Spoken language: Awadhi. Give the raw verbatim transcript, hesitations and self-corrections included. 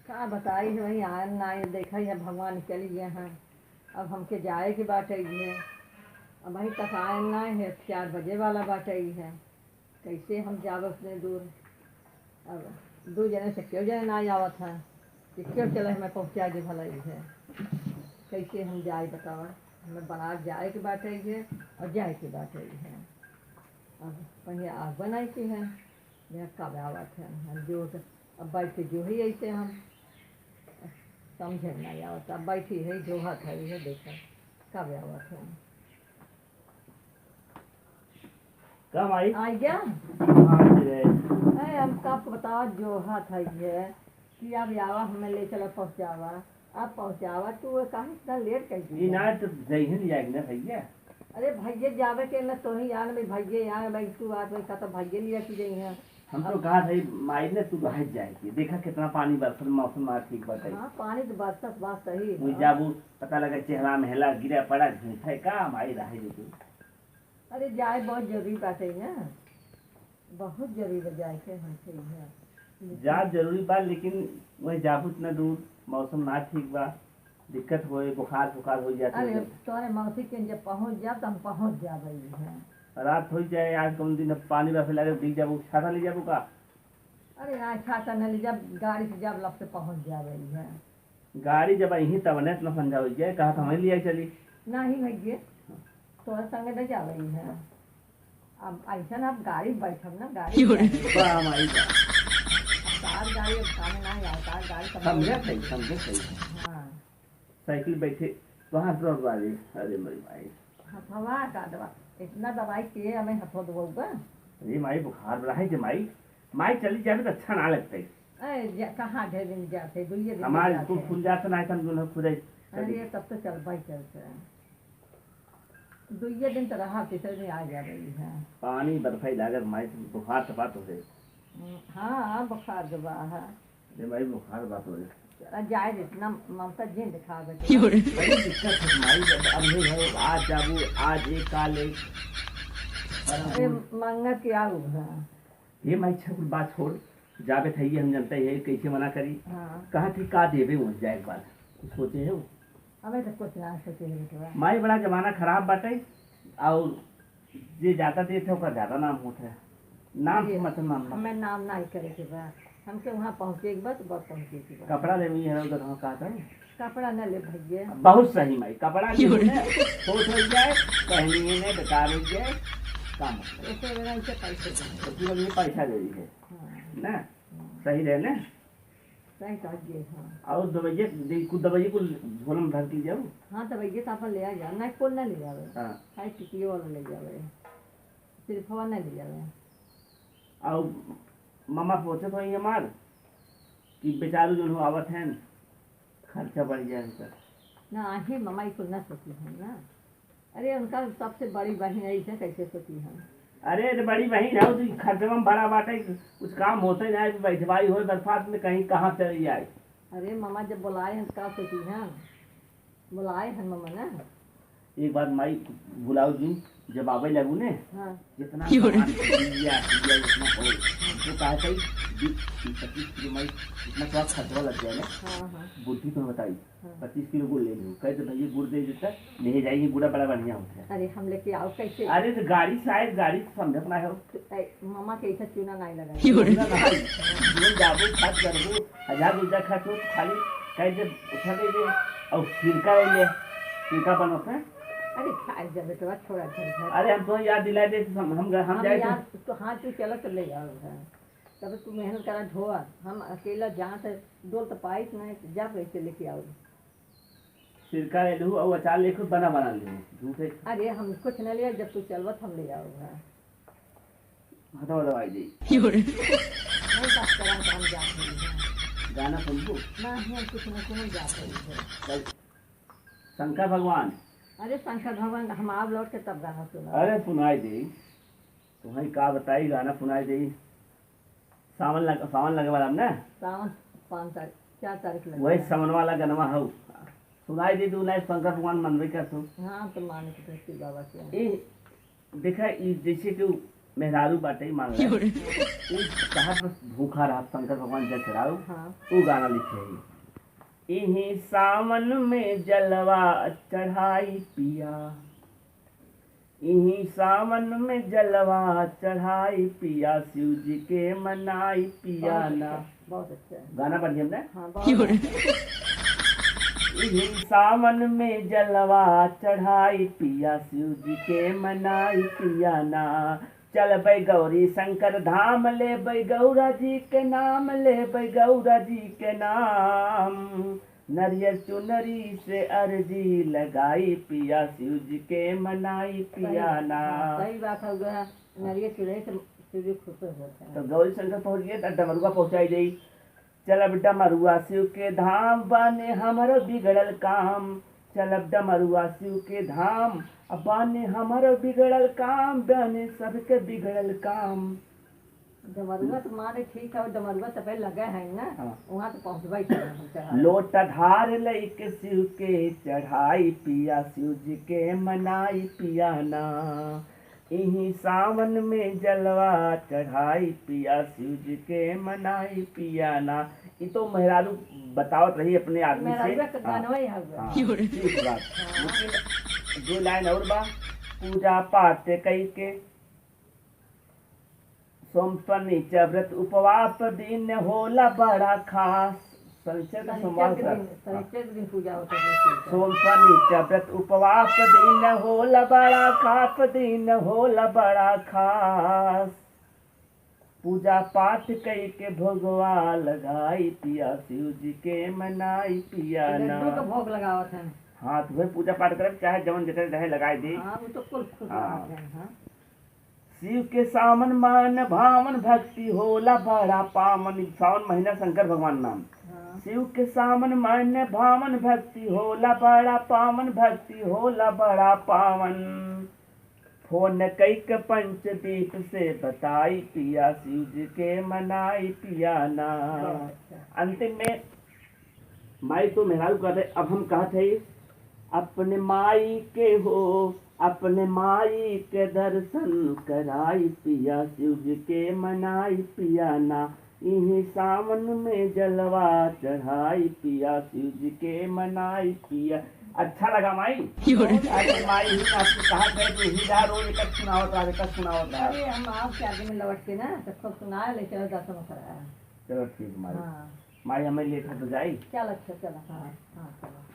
का बताई है, वही आयन ना आए, देखा ही है, भगवान चली गए हैं। अब हमके जाए के बाटे ही है, अब वहीं तक आयन ना है, चार बजे वाला बाटे ही है। कैसे हम जाब उतने दूर? अब दो जने से क्यों जने ना आवत है कि क्यों चले हमें पहुँचा दे भलाई है। कैसे हम जाए बतावा? हमें बनारस जाए के बाटे ही है और जाए के बाटे ही है। अब पहले आग बनाई के है, यह कब आवत है? हम जो अब बैठ के जो ही ऐसे हम समझे ना आवत। अब बैठी है, जो हाथ है, यह देखा कब आवत है। का माई? आ गया? हाँ, जी रे। अरे, हम का बतावा, जो हाथ है ये कि अब आवा, हमें ले चला पहुँचावा। अब पहुँचावा, तू वो काहे इतना लेट कर ई दिया? ना तो जइहन जाए ना भैया। अरे भैया जावे के ना, तो ही यार भाई, भैया यार भाई, तू बात भाई का तो भैया लिया की गई है। हम तो अब कहा था, माई ने तू रह जाए के। देखा कितना पानी बरसल, मौसम ना ठीक बताई। हाँ, पानी तो बरसत बात सही वो है। जाबू, पता लगा चेहरा में हेला गिरा पड़ा, झूठ है का, माई रह जाए के। अरे जाए बहुत जरूरी बात है ना, बहुत जरूरी बा जाए के हमसे यहाँ। जा जरूरी बा, लेकिन वही जाबू इतना दूर, मौसम ना ठीक बा, दिक्कत होए, बुखार बुखार हो जाते अरे हैं। तोरे मौसी के जब पहुँच जाब तो हम पहुँच जाबे यहाँ। रात हो जाए, आज कौन दिन पानी बरसे लगे, भीग जाबू, छाता ले जाबू का? अरे यहाँ छाता न ले जाब, गाड़ी से जाब, लप से पहुँच जाबे यहाँ। गाड़ी जब अही तब ने इतना समझावे के, कहा था वहीं ले आई चली। नहीं भैया, तोहरे संगे ले जावे ही है। अब ऐसा ना, अब गाड़ी बैठब ना, गाड़ी क्यों रे? बैठब। बा माई बा। अब कार गाड़ी अब सामने ना आए, कार गाड़ी समझ समझे सही, समझे सही। हाँ। साइकिल बैठे वहाँ से बाबा जी, अरे मेरी माई। हथवा का दवा, इतना दवाई पिए हमें हथवा दबाऊगा। अरे माई बुखार बढ़ा है जे माई, माई चली जाबे तो अच्छा ना लगता है। ए, जा, कहाँ ढेर दिन जाते, दुइये दिन हमारे जाते। स्कूल खुल जाता ना, हम दोनों खुद ही अरे, तब तो चल भाई, चलते हैं। दुइये दिन तो रहा, तीसरे दिन आ जा रही है। पानी बर्फाई लागत, माई बुखार तो बात हो गई। हम्म, हाँ, हाँ, बुखार तो बा है। अरे माई बुखार बात हो गई। चला जाए दे, इतना ममता जिन दिखा दे। क्यों रे? बड़ी दिक्कत है माई, जब अब नहीं है, आज जाबू, आज एक काल एक। अरे, मंगत क्या हुआ? ये माई, अच्छा कुल बात छोड़, जाबे थइये हम जनते है, कैसे मना करी? हाँ। कहाँ थी का देबे वहाँ जाए के बाद? कुछ सोचे हो? हमें तो कुछ ना सोचे है बेटवा। माई, बड़ा जमाना खराब बाटे, और जे ज्यादा देत है, ओकर ज्यादा नाम होत है। नाम अरे, से मतलब नाम ना। हमें नाम नहीं करे के बा, हमके वहाँ पहुँचे के बा, तो बस पहुँचे के बा। कपड़ा लेबे है, उधर हम कहा था। कपड़ा न ले भैया। बहुत सही माई, कपड़ा ले ले, छोट हो जाए, पहनिए ने बेकार हो जाए, काम हो जाए। ऐसे वाला इनसे पैसे दे। तो पूरा ये पैसा दे दीजिए। हाँ। ना? हाँ। सही रहे ना? सही कह दिए, हाँ। और दवाइया दे, कुछ दवाइया को झोला में भर के ले जाओ। हाँ, दवाइया तो अपन ले आ जाओ, नहीं कौन ना ले जावे। हाँ। खाली टिकियो वाला ले जावे, सिरफवा ना ले जावे। और मामा सोचत होई हमार कि बेचारू जौन हो आवत हैं, खर्चा बढ़ जाए उनकर। ना, आहे मामा, ई कुल ना सोची है ना। अरे, उनका सबसे बड़ी बहिन है, इसे कैसे सोची है? अरे, तो बड़ी बहिन है, तो खर्चवा में बड़ा बाटे, कुछ काम होते ना है, बैठवाई होए बरसात में कहीं कहाँ चली जाए। अरे मामा, जब बुलाए हैं तो का सोची है? बुलाए हैं मामा ना। एक बार माई बुलाओ जी, जब आवे लगू ने, हाँ। जितना क्यों रे? सामान दिया, दिया, जितना हो, वो कहा था, बीस, पच्चीस किलो माई, जितना थोड़ा खर्चवा लग जाए ना, हाँ, हाँ। बुद्धि तो बताई, हाँ। पच्चीस किलो गुड़ ले लो, कहे तो भैया गुड़ दे देता, ले जाएंगे, गुड़ा बड़ा बढ़िया होता है। अरे हम लेके आओ कैसे? अरे तो गाड़ी से आए, गाड़ी से समझत ना हो। ए, मामा के ऐसा चूना नहीं लगा। क्यों रे? चूना नहीं, जीवन जाबो, खर्च करबो, हजार रुपया खर्च हो, खाली कह दे, उठा दे दे, और सिरका ले ले, सिरका बनत है। अरे खाए जा बेटवा, छोड़ा झंझट। अरे हम तो याद दिला दे, हम, हम, हम हम जाए तो यार, तो हाँ, तू चला तो ले आओ घर। तब तू मेहनत करा ढोआ, हम अकेला जहाँ से डोल तो पाइस नहीं, जा कैसे लेके आओ? सिरका ले लूँ और अचार ले खुद बना बना ले, झूठे। अरे हम कुछ न ले, जब तू चलबत हम ले आओ घर। हथवा दबाई दे। क्यों रे? नहीं बात करा, हम जात हई। गाना सुनबू? ना, हम कुछ न सुनल जात हई। चल। शंकर भगवान। अरे शंकर भगवान, हम आप लौट के तब गाना सुना। अरे सुनाई दे, तुम्हें का बताई, गाना सुनाई दे। सावन लग, सावन लगे वाला अब ना? सावन पाँच तारीख, चार तारीख लगे वही वाला। सावन वाला गनवा हौ। सुनाई दे तू, नहीं शंकर भगवान मनबे कर तू। हाँ, तो माने के तो शिव बाबा के। ए, देखा, ई जैसे कि मेहरारू बाटे, मान ले। उ कहाँ पर भूखा रहा शंकर भगवान जल चढ़ाऊ, हाँ। उ गाना लिखे है। इही सावन में जलवा चढ़ाई पिया, इही सावन में जलवा चढ़ाई पिया, शिव जी के मनाई पिया बहुत ना। अच्छा, बहुत अच्छा। गाना बढ़िया ना? हाँ, बहुत अच्छा। इही सावन में जलवा चढ़ाई पिया, शिव जी के मनाई पिया ना। चलबै गौरी शंकर धाम, लेबै गौरा जी के नाम, लेबै गौरा जी के नाम। नरियर चुनरी से अर्जी लगाई पिया, शिव जी के मनाई पिया ना। हाँ, सही बात है, उधर नरियर चुनरी से शिव जी खुश होते हैं। तो गौरी शंकर पहुँच गए तो डमरुआ पहुँचाई दे। चलब डमरुआ शिव के धाम, बने हमरो बिगड़ल काम। चलब डमरुआ शिव के धाम, अब बने हमरो बिगड़ल काम, बने सबके बिगड़ल काम। डमरुआ तो माने ठीक है, डमरुआ तो पहले लगे है ना, हाँ। वहाँ तो पहुँचबे करें हम चढ़ाई। लोटा धार लइके शिव के चढ़ाई पिया, शिव जी के मनाई पिया ना। इही सावन में जलवा चढ़ाई पिया, शिव जी के मनाई पिया ना। ई तो मेहरारू बतावत रही अपने आदमी से। मेहरारू के हाँ, गानवा ही हउवे। हाँ, ठीक बात। हाँ। लेकिन दो लाइन और बा। पूजा पाठ कई के सोम शनिचर व्रत उपवास दिन होला बड़ा खास। शनिचर का सोमवार शनिचर के का? दिन, शनिचर के दिन पूजा होता है शिव का। सोम शनिचर व्रत उपवास दिन होला बड़ा खास, दिन होला बड़ा खास। पूजा पाठ कई के भोगवा लगाई पिया, शिव जी के मनाई पिया ना। लड्डू का भोग लगावत है। हाँ, तुम्हें पूजा पाठ करे, चाहे जवन जतन रहे लगाई दे। हाँ, वो तो कुल खुश हाँ। बात है, हाँ। शिव के सावन मन भावन भक्ति होला बड़ा पावन, सावन महीना शंकर भगवान नाम। हाँ। शिव के सावन मन भावन भक्ति होला बड़ा पावन, भक्ति होला बड़ा पावन। फोन कई के पंचदीप से बताई पिया, शिव जी के मनाई पिया ना। बहुत अच्छा। अंतिम में माई तो मेहरारू कहत है, अब हम कहत है, अपने माई के हो, अपने माई के दर्शन कराई पिया, शिव जी के मनाई पिया ना। इही सावन में जलवा चढ़ाई पिया, शिव जी के मनाई पिया। अच्छा लगा माई? अरे माई ही आपको कहा गए तो ही जा रोज एक सुनावत रहा, एक सुनावत रहा। अरे हम आपके आगे में लौट के ना तो खूब सुनाए, ले चलो दर्शन करा। चलो ठीक माई। हाँ। माई हमें लेकर तो जाई। चल अच्छा, चल, हाँ, हाँ, चलो।